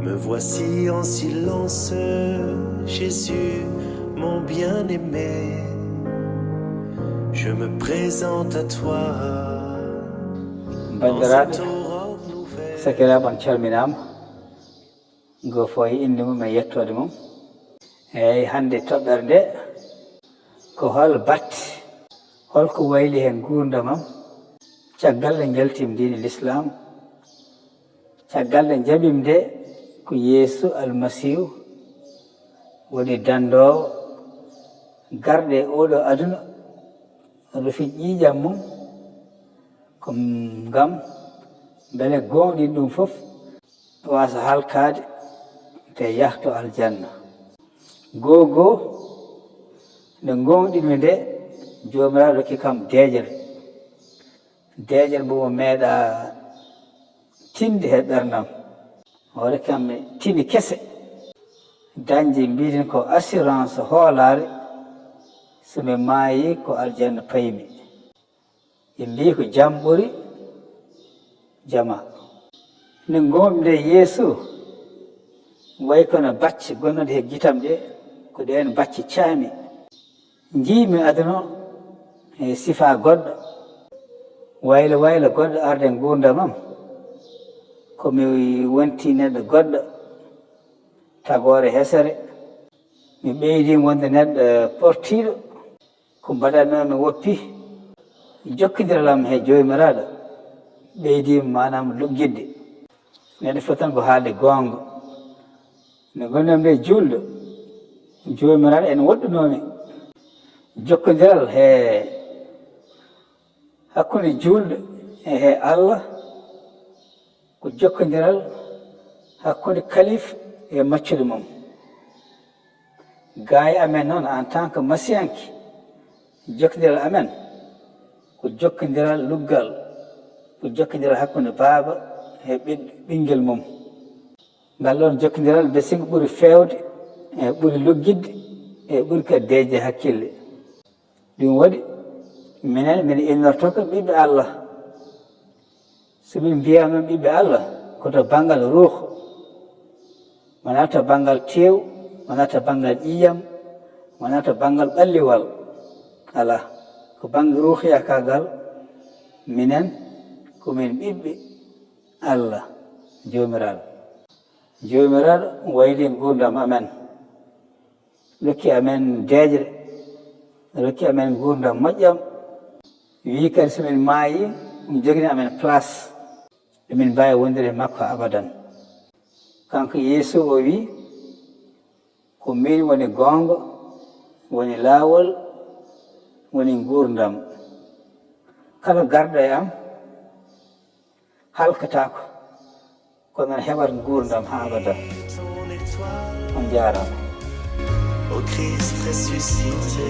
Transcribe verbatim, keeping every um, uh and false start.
Me voici en silence, Jésus, mon bien-aimé. Je me présente à toi. Banndiraaɓe, sakiraaɓe, on calminaama. Gooto fof e innde mum e yettoode mum. Eeyi, hannde toɓɓere nde ko hol batte, holko wayli heen nguurndam am caggal nde njaltiimi diine Lislaam, caggal nde njaɓiimi nde ko Yeesu Almasiihu woni danndoowo garɗe e ooɗo aduna, rufi ƴiiƴam mum ko ngam mbele gooŋɗinɗo ɗum fof waasa halkaade te yahto aljanna. Goo goo nde gooŋɗinmi nde, Joomiraaɗo rokki kam deeƴre, deeƴre mbo mo meeɗaa tinde he ɓerndam. O rokki kam tini kese dañde mbiɗen ko assurance hoolaare, so mi maayii ko aljanna paymi. Ɓe mbii ko jam ɓuri jama. Nde ngoomi nde Yeesu, wayi kono bacce gonnooɗe he gitam ɗe, ko ɗeen bacce caami. Njiimi aduna e sifaa goɗɗo, waylo waylo goɗɗo arde nguurndam am. Ko mi wonti neɗɗo goɗɗo, tagoore hesere. Mi ɓeydi wonde neɗɗo portiiɗo. Ko mbaɗatnoomi woppi jokkondiral am he Joomiraaɗo ɓeydiima, maanaam luggitde. Neɗɗo foti tan ko haalde goonga. Nde ngonnomi nde juulɗo, Joomiraaɗo ene woɗɗunoomi. Jokkondiral he hakkunde juulɗo e he Allah ko jokkondiral hakkunde kalifa e maccuɗo mum. Gaa e amen noon, en tant que masiyanke, jokkondiral amen ko jokkondiral luggal, ko jokkondiral hakkunde baaba e ɓiɗ- ɓinngel mum. Ngal ɗoon jokkondiral, besigo ɓuri feewde, e ɓuri luggitde, e ɓuri kadi deeƴde hakkille. Ɗum waɗi minen min innorto ko ɓiɓɓe Allah. So min mbiyaama ɓiɓɓe Allah, ko to banngal ruuhu, wonaa to banngal teewu, wonaa to banngal ƴiiƴam, wonaa to banngal ɓalliwal. Alaa, ko bannge ruuhiyakaagal, minen ko min ɓiɓɓe Allah, Joomiraaɗo. Joomiraaɗo wayli nguurndam amen, rokki amen deeƴre, rokki amen nguurndam moƴƴam. Wii kadi so min maayii, ɗum jogini amen place ɗo min mbaawi wondude e makko abadan. Kanko Yeesu o wii, ko miin woni goonga, woni laawol, woni nguurndam. Kala garɗo e am halkataako, kono heɓat nguurndam haa abada. On njaaraama. Ô Christ ressuscité,